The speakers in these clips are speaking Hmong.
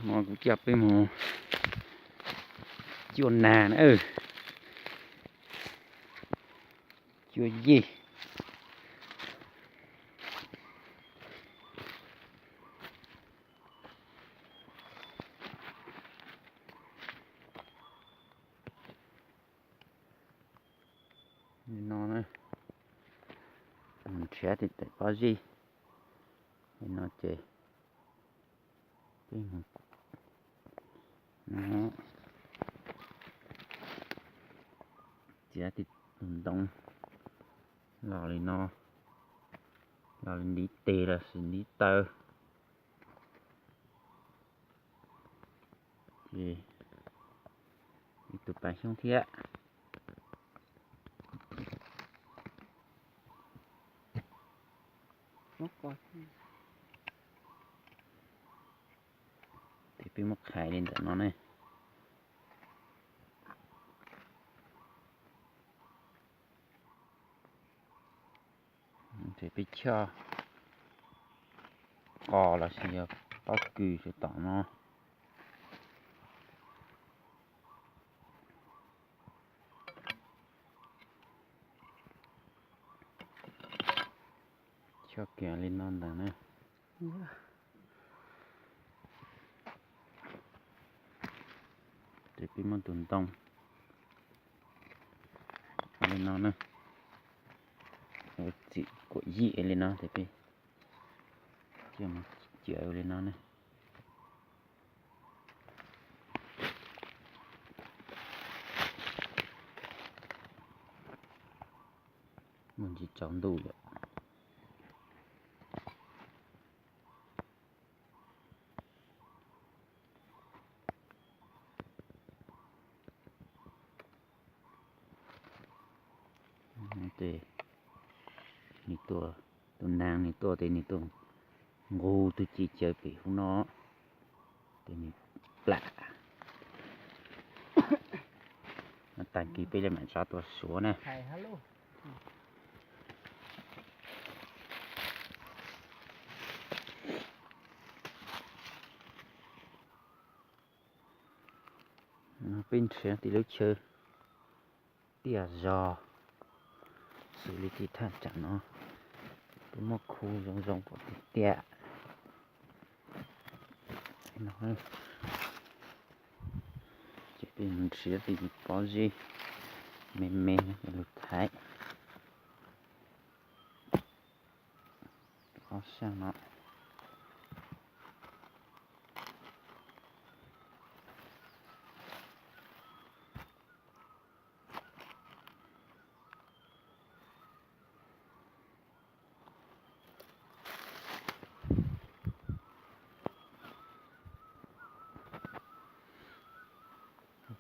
No kuv coj peb mus cuaj nag na, cuaj yij. Li no na, nrhiav tib daim pob zeb li no ces peb mus txiav tib tug ntoo los li no, los li ntiv tes los sis ntiv taw, ces ib tug pas xyoob thiab. Ces peb muab qhais li ntawm no ne. Ces peb choj qos los sis yog pob kws rau tom no. Choj kiag li no ntag na. Ces peb muab tus ntoo li no na, ua txim kuam yim li no ces peb coj mus cuab li no ne. Mus ntsis tsaus ntuj lawm. Ces nws tua, tus nag nws tuaj ces nws tuaj nqus tus ci caws pem hauv no, ces nws plam. Tag kis peb li mam tso tua suav na. Peb nrhiav tib lub chaw tiaj zog xws li thaj tsam no, peb muab khu zoo zoo kom tiaj tiaj. Ces peb nrhiav tib pob zeb me me coj lug thaiv ob sab no.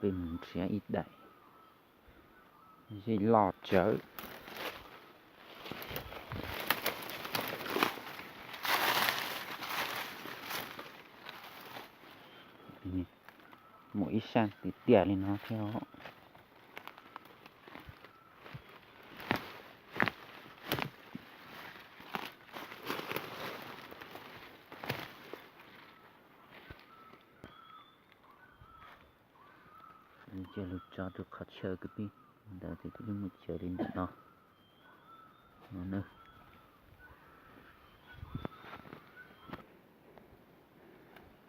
Peb mus nrhiav ib daim zeb loj tsawv. Muaj ib sab tiaj tiaj li no thiab. Coj lug tso rau qhov chaw kwv tij, ntawd ces peb muaj chaw li ntawm no.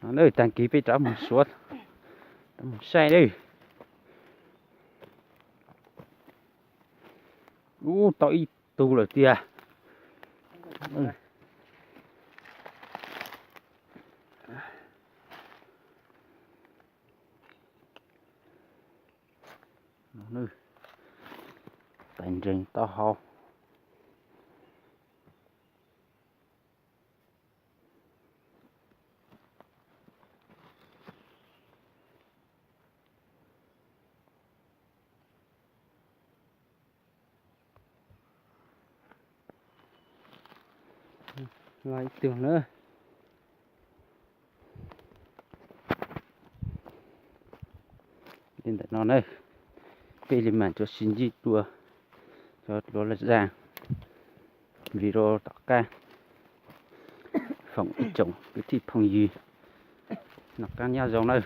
No na, tag kis peb rov mus suav, rov mus saib lawm. Ub, tau ib tug lawm tiag. Tais nreeg taub hau. Los ib tug na. Li ntawm no na, peb li mam rov sib ntsib dua cov dua laj zaj video tom qab. Foom ib tsoom kwv tij phooj ywg Noj qab nyob zoo nawb.